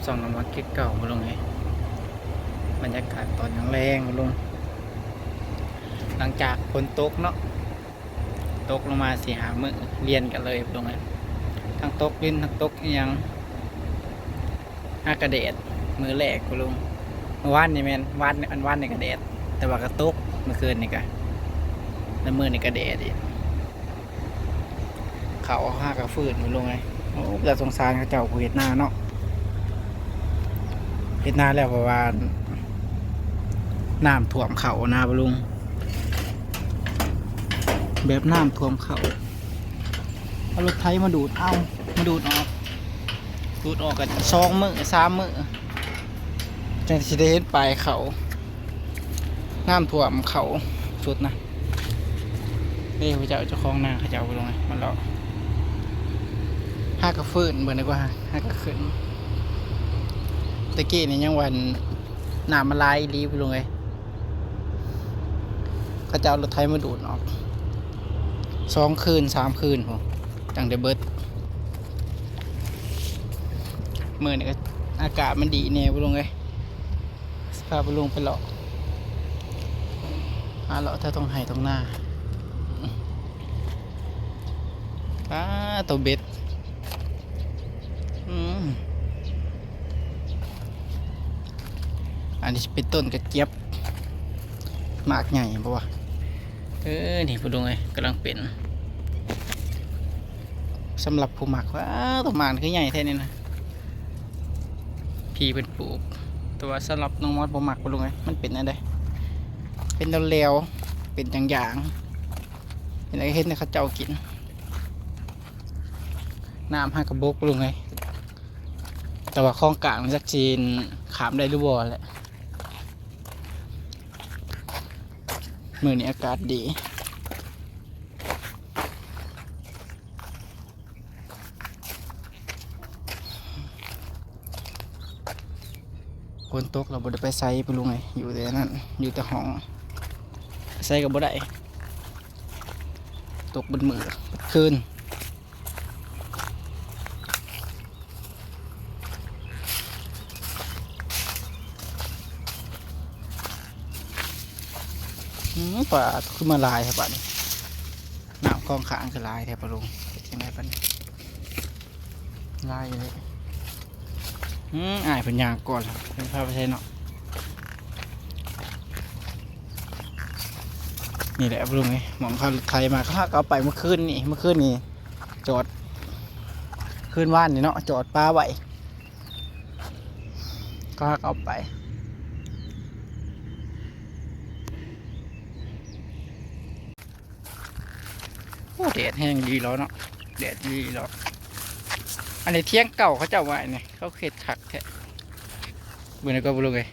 ສ່ອງນ້ຳມັນຄືເກົ່າບໍ່ລຸງເອີຍ. ບັນຍາກາດຕອນແລງໆ ບໍ່ລຸງ, ຫຼັງຈາກຝົນຕົກເນາະ, ຕົກລົງມາສີ່ຫ້າມື້ລຽນກັນເລີຍບໍ່ລຸງເອີຍ. ທັງຕົກລິນ ທັງຕົກອີ່ຫຍັງ, ຫາກະແດດມື້ແລກບໍ່ລຸງ. ມື້ວານນີ້ແມ່ນ ວານ ອັນວານນີ້ກະແດດ ແຕ່ວ່າກະຕົກ, ມື້ຄືນນີ້ກະ ແລ້ວມື້ນີ້ກະແດດອີກ. ເຂົ້າຫາກະຟື້ນບໍ່ລຸງເອີຍ. ໂອ້ ແຕ່ສົງສານເຂົາເຈົ້າຜູ້ເຮັດນາເນາະ, ເຮັດນາແລ້ວ ເພາະວ່ານ້ຳຖ້ວມເຂົ້ານາບໍ່ລຸງ, ແບບນ້ຳຖ້ວມເຂົ້າ. ເອົາລົດໄຖມາດູດເອົາ ມາດູດອອກ, ດູດອອກກະສອງມື້ສາມມື້ ຈັ່ງຊິໄດ້ເຫັນປາຍເຂົ້າ. ນ້ຳຖ້ວມເຂົ້າສຸດນະ. ເດ້ ເຂົາເຈົ້າ ເຈົ້າຂອງນາເຂົາເຈົ້າໄປລົງມາເລາະ ຫາກະຟື້ນເບິ່ງດີກວ່າ ຫາກະຂຶ້ນ. ແຕ່ກີ້ນີ້ຍັງວ່ານ້ຳມັນຫຼາຍອີ່ຫຼີໄປລົງເອີຍ. ເຂົາເຈົ້າເອົາລົດໄຖມາດູດອອກ ສອງຄືນສາມຄືນພຸ້ນ ຈັ່ງໄດ້ເບິດ. ມື້ນີ້ກະອາກາດມັນດີແດ່ບໍ່ລຸງເອີຍ, ຊິພາໄປລົງໄປເລາະ ຫາເລາະແຖວທົ່ງໄຮ່ທົ່ງນາ. ປາໂຕເບັດ ອືມ ອັນນີ້ຊິເປັນຕົ້ນກະຈຽບ ໝາກໃຫຍ່ບໍ່ວະ. ເອີ ນີ້ບໍ່ລຸງເອີຍ ກຳລັງເປັນ ສຳລັບຜູ້ມັກ. ວ້າ ໂຕໝາກຄືໃຫຍ່ແທ້ນີ້ນະ, ພີ່ເພິ່ນປູກ. ແຕ່ວ່າສຳລັບນ້ອງມອດບໍ່ມັກບໍ່ລຸງເອີຍ, ມັນເປັນອັນໃດ ເປັນແຫຼວໆ ເປັນຢາງໆ ເຫັນ ເຫັນແຕ່ເຂົາເຈົ້າກິນ. ນ້ຳຫາກະບົກບໍ່ລຸງເອີຍ, ແຕ່ວ່າຂອງກາງຈັກຊິຂ້າມໄດ້ຫຼືບໍ່ແຫຼະ. ມື້ນີ້ອາກາດດີ. ຝົນຕົກລະບໍ່ໄດ້ໄປໃສ ບໍ່ລຸງເອີຍ, ຢູ່ແຕ່ນັ້ນ ຢູ່ແຕ່ຫ້ອງ, ໄປໃສກະບໍ່ໄດ້, ຕົກເບິດມື້ເບິດຄືນ. ອືມ ປາຄືມາຫຼາຍແທ້ບາດນີ້, ນ້ຳຂອງຂ້າງຄືຫຼາຍແທ້ພໍ່ລຸງ. ເຮັດຈັ່ງໃດບາດນີ້ ຫຼາຍອີ່ຫຼີ. ອືມ ອ້າຍເພິ່ນຍ່າງກ່ອນລະ ເພິ່ນພາໄປໃສເນາະ. ນີ້ແຫຼະພໍ່ລຸງເອີຍ ໝ່ອງເຂົາໄຖມາ ເຂົາເອົາໄປມື້ຄືນນີ້ ມື້ຄືນນີ້ ຈອດ ຄືນວານນີ້ເນາະ ຈອດປາໄວ້ ເຂົາເອົາໄປ. ໂອ້ ແດດແຮງດີເນາະ ແດດດີເນາະ. ອັນນີ້ຖຽງເກົ່າເຂົາເຈົ້າວ່ານີ້ ເຂົາເຮັດຄັກແທ້. ເບິ່ງແລ້ວກະບໍ່ຮູ້ເລີຍ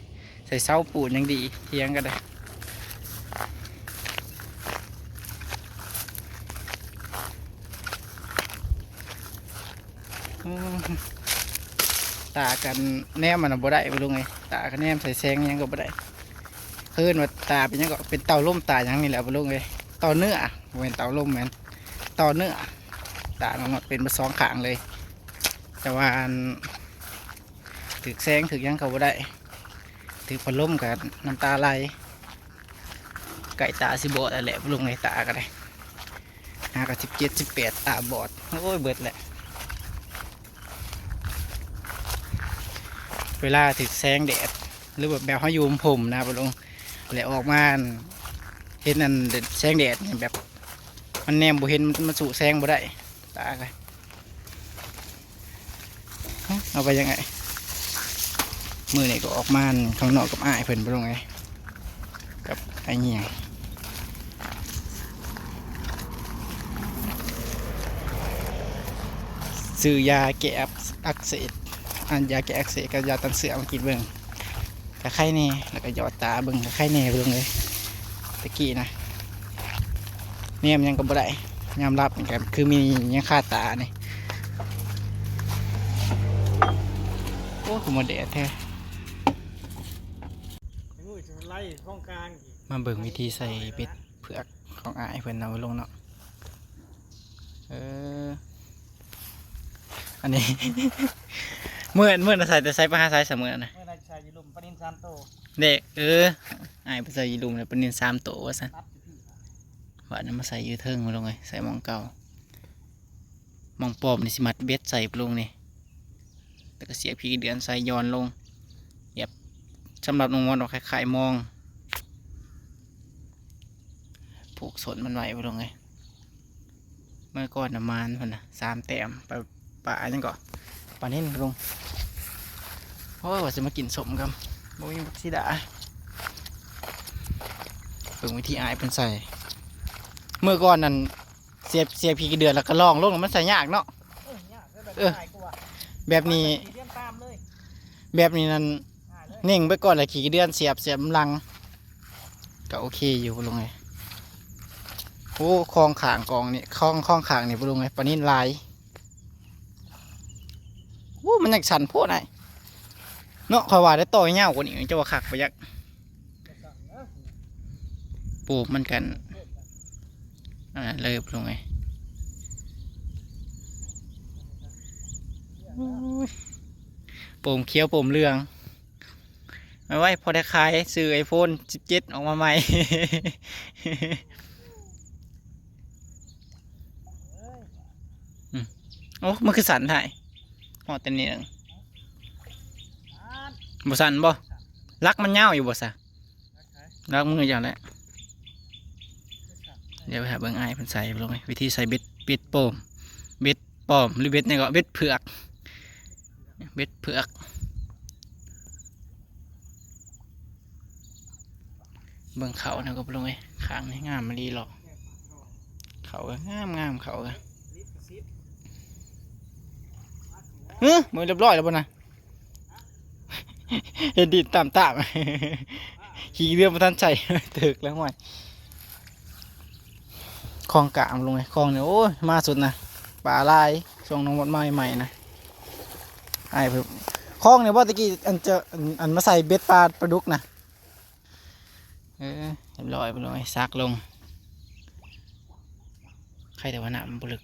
ໃສ່ເສົາປູນຍັງດີ ຖຽງກະໄດ້. ໂອ້ ຕາກະແນມມັນນະບໍ່ໄດ້ ບໍ່ລຸງເອີຍ ຕາກະແນມໃສ່ແສງຫຍັງກະບໍ່ໄດ້. ເອີ້ນວ່າຕາເປັນຫຍັງເກາະ ເປັນເຕົ້າລົມຕາຫຍັງນີ້ແຫຼະ ບໍ່ລຸງເອີຍ. ຕໍ່ເນື້ອ ບໍ່ແມ່ນເຕົ້າລົມ ແມ່ນຕໍ່ເນື້ອ. ຕານ້ອງເປັນເບິດສອງຂ້າງເລີຍ ແຕ່ວ່າອັນ ຖືກແສງຖືກຫຍັງກະບໍ່ໄດ້ ຖືກພັດລົມກະນ້ຳຕາໄຫຼ. ໃກ້ຕາຊິບອດແລ້ວແຫຼະ ບໍ່ລຸງເອີຍ ຕາກະໄດ້ ຫາກະສິບເຈັດ ສິບແປດ ຕາບອດ. ໂອ້ຍ ເບິດແຫຼະ ເວລາຖືກແສງແດດ ຫຼືແບບ ແບບເຮົາຢູ່ຮົ່ມໆນະ ບໍ່ລຸງ ແລ້ວອອກມາ ເຫັນອັນແສງແດດນີ້ ແບບມັນແນມບໍ່ເຫັນ ມັນ ມັນສູ້ແສງບໍ່ໄດ້ ຕາກະ ເອົາໄປຍັງໄງ. ມື້ນີ້ກະອອກມາຂ້າງນອກກັບອ້າຍເພິ່ນ ບໍ່ລຸງເອີຍ ກັບອ້າຍຫຍັງ ຊື້ຢາແກ້ອັກ ອັກເສບ ອັນຢາແກ້ອັກເສບກັບຢາຕ້ານເຊື້ອມາກິນເບິ່ງ. ກະໄຄແນ່ ແລ້ວກະຢອດຕາເບິ່ງ ກະໄຄແນ່ ບໍ່ລຸງເອີຍ. ແຕ່ກີ້ນະ ແນມຫຍັງກະບໍ່ໄດ້ ຍາມຫຼັບນີ້ກະຄືມີຫຍັງຄາຕານີ້. ໂອ້ ຄືມາແດດແທ້. ມາເບິ່ງວິທີໃສ່ເບັດເຜືອກຂອງອ້າຍເພິ່ນເນາະ ບໍ່ລຸງເນາະ. ເອີ ອັນນີ້ ມື້ ມື້ນັ້ນໃສ່ແຕ່ໃສ່ ໄປຫາໃສ່ຊະມື້ນັ້ນນະ? ມື້ນັ້ນໃສ່ຢູ່ລຸ່ມປານິນສາມໂຕ. ເດ້ ເອີ ອ້າຍໄປໃສ່ຢູ່ລຸ່ມແລ້ວປານິນສາມໂຕວ່າຊັ້ນ. ບາດນີ້ມາໃສ່ຢູ່ເທິງ ພີ່ນ້ອງເອີຍ ໃສ່ໝ່ອງເກົ່າ. ໝ່ອງປ້ອມນີ້ຊິມັດເບັດໃສ່ ພີ່ນ້ອງເອີຍ ແລ້ວກໍສຽບຂີ້ເດືອນໃສ່ ຢ່ອນລົງ ແບບ ສຳລັບນ້ອງມອນວ່າຄ້າຍໆມອງ ຜູກສົນມັນໄວ້ ພີ່ນ້ອງເອີຍ. ເມື່ອກ່ອນນະ ມານພຸ້ນນະ ສາມແຕ້ມ ປາ ປາຫຍັງເກາະ ປານິນ ພີ່ນ້ອງ. ໂອ້ຍ ວ່າຊິມາກິນສົ້ມກັນ ບໍ່ມີບັກສີດາ. ເບິ່ງວິທີອ້າຍເພິ່ນໃສ່ ເມື່ອກ່ອນນັ້ນ ສຽບ ສຽບຂີ້ເດືອນແລ້ວກໍລ່ອງລົງ ມັນໃສ່ຍາກເນາະ. ເອີ ຍາກເລີຍ ແບບ ເອີ ງ່າຍກວ່າ ແບບນີ້ ແບບນີ້ນັ້ນ ງ່າຍເລີຍ ເໜັງໄປກ່ອນແລ້ວຂີ້ເດືອນສຽບ ສຽບນຳຫຼັງ ກໍໂອເຄຢູ່ ພີ່ນ້ອງເອີຍ. ໂອ້ ຄອງຂ້າງກອງນີ້ ຄອງ ຄອງຂ້າງນີ້ ພີ່ນ້ອງເອີຍ ປານິນຫຼາຍ. ໂອ້ ມັນຍັງສັ້ນໂພດອ້າຍເນາະ ຂ້ອຍວ່າໄດ້ຕໍ່ຍາວກວ່ານີ້ ຈະວ່າຄັກບໍ່ຈັກ. ປູກມັນກັນ ອ່າ ເລີບລົງໄງ. ໂອ້ຍ ໂປມຂຽວໂປມເຫຼືອງ ໄວ້ ໄວ້ພໍໄດ້ຂາຍ ຊື້ໄອໂຟນສິບເຈັດອອກມາໃໝ່. ອືມ ໂອ້ ມັນຄືສັ່ນແທ້ ຮອດແຕ່ນີ້ ບໍ່ສັ່ນບໍ່? ຫຼັກມັນຍາວຢູ່ບໍ່ຊະ? ລັກມືເຈົ້າແຫຼະ. ດຽວໄປຫາເບິ່ງອ້າຍເພິ່ນໃສ່ ພີ່ນ້ອງເອີຍ ວິທີໃສ່ເບັດ ເບັດໂປມ ເບັດປອມ ຫຼືເບັດຫຍັງເກາະ ເບັດເຜືອກ ເບັດເຜືອກ. ເບິ່ງເຂົານະກໍ ພີ່ນ້ອງເອີຍ ຂ້າງນີ້ງາມອີ່ຫຼີເລາະ ເຂົາກໍງາມໆ ເຂົາກໍ ເຮີ ບໍ່ຮຽບຮ້ອຍແລ້ວບໍ່ນະ? ເຮັດດິນຕາມໆ ຂີ້ເລື່ອນບໍ່ທັນໃສ່ ເຖິກແລ້ວ ຫ້ວຍ. ຄອງກາງ ພີ່ນ້ອງເອີຍ ຄອງນີ້ ໂອ້ຍ ມາສຸດນະ ປາຫຼາຍ ຊ່ວງນ້ອງມອດມາໃໝ່ໆນະ ອ້າຍເພິ່ນ. ຄອງນີ້ບໍ່ ຕະກີ້ ອັນຈະ ອັນ ອັນມາໃສ່ເບັດປາ ປາດຸກນະ. ເອີ ຮຽບຮ້ອຍ ພີ່ນ້ອງເອີຍ ຊັກລົງ ໃຄແຕ່ວ່ານ້ຳມັນບໍ່ເລິກ.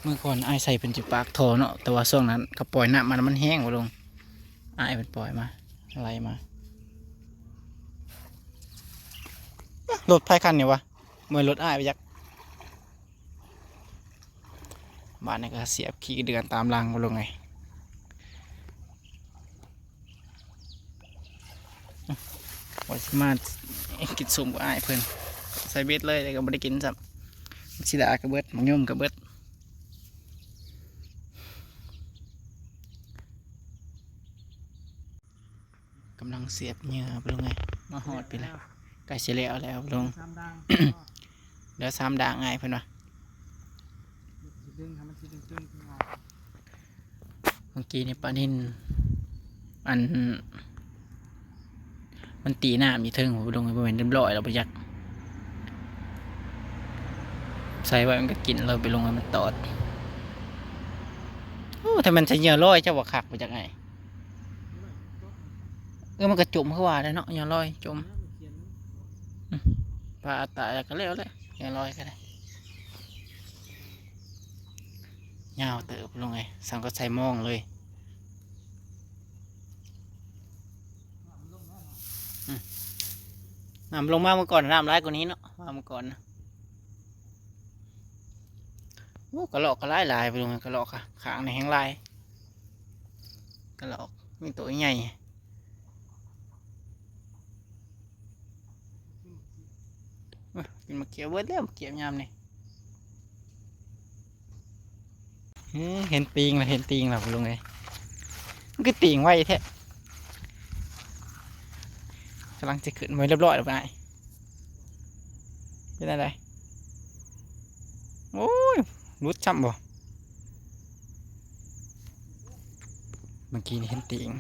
ເມື່ອກ່ອນອ້າຍໃສ່ເປັນຈຸປາກທໍ່ເນາະ ແຕ່ວ່າຊ່ວງນັ້ນເຂົາປ່ອຍນ້ຳມາ ມັນແຫ້ງ ພີ່ນ້ອງ ອ້າຍເພິ່ນປ່ອຍມາ ໄຫຼມາ. ລົດໃຜຄັນນີ້ວະ? ບໍ່ແມ່ນລົດອ້າຍບໍ່ຈັກ. ບາດນີ້ກໍສຽບຂີ້ເດືອນຕາມຫຼັງ ພີ່ນ້ອງເອີຍ. ວ່າຊິມາກິນສົ້ມກັບອ້າຍເພິ່ນ ໃສ່ເບັດເລີຍ ແຕ່ກໍບໍ່ໄດ້ກິນຊ້ຳ. ບັກສີດາກໍເບິດ ໝາກຍົມກໍເບິດ. ກຳລັງສຽບເຫຍື່ອ ພີ່ນ້ອງເອີຍ ມາຮອດພີ້ແລ້ວ ໃກ້ຊິແລ້ວແລ້ວ ພີ່ນ້ອງ. ເຫຼືອສາມດ່າງ ອ້າຍເພິ່ນວ່າ. ເມື່ອກີ້ນີ້ປານິນ ອັນ ມັນຕີນ້ຳຢູ່ເທິງ ພີ່ນ້ອງເອີຍ ບໍ່ແມ່ນຮຽບຮ້ອຍແລ້ວບໍ່ຈັກ. ໃສ່ໄວ້ມັນກໍກິນເລີຍ ພີ່ນ້ອງເອີຍ ມັນຕອດ. ໂອ້ ຖ້າແມ່ນໃສ່ເຫຍື່ອລອຍ ເຈົ້າວ່າຄັກບໍ່ຈັກອ້າຍ. ເອີ ມັນກໍຈົມຄືວ່າແຫຼະເນາະ ເຫຍື່ອລອຍຈົມ. ອືມ ປາຕາຍແລ້ວກໍແລ້ວແຫຼະ ເຫຍື່ອລອຍກໍໄດ້. ຍາວເຕີບ ພີ່ນ້ອງເອີຍ ສ່ຳກັບໃສ່ມອງເລີຍ. ອືມ ນ້ຳລົງມາມື້ກ່ອນ ນ້ຳຫຼາຍກວ່ານີ້ເນາະ ມາມື້ກ່ອນນະ. ໂອ້ ກະລອກກໍຫຼາຍໆ ພີ່ນ້ອງ ກະລອກ ຂ້າງນີ້ແຮງຫຼາຍ ກະລອກ ມີໂຕໃຫຍ່. ເອີ ກິນໝາກຂຽວເບິດແລ້ວ ໝາກຂຽວຍາມນີ້. ເອີ ເຫັນຕີນລະ ເຫັນຕີນລະ ລຸງເອີຍ. ມັນຄືຕີນໄວແທ້. ກຳລັງຈະຂຶ້ນ ບໍ່ຮຽບຮ້ອຍແລ້ວອ້າຍ. ເປັນແນວໃດ? ໂອ້ຍ ຫຼຸດຊ້ຳບໍ່? ເມື່ອກີ້ນີ້ເຫັນຕີນ.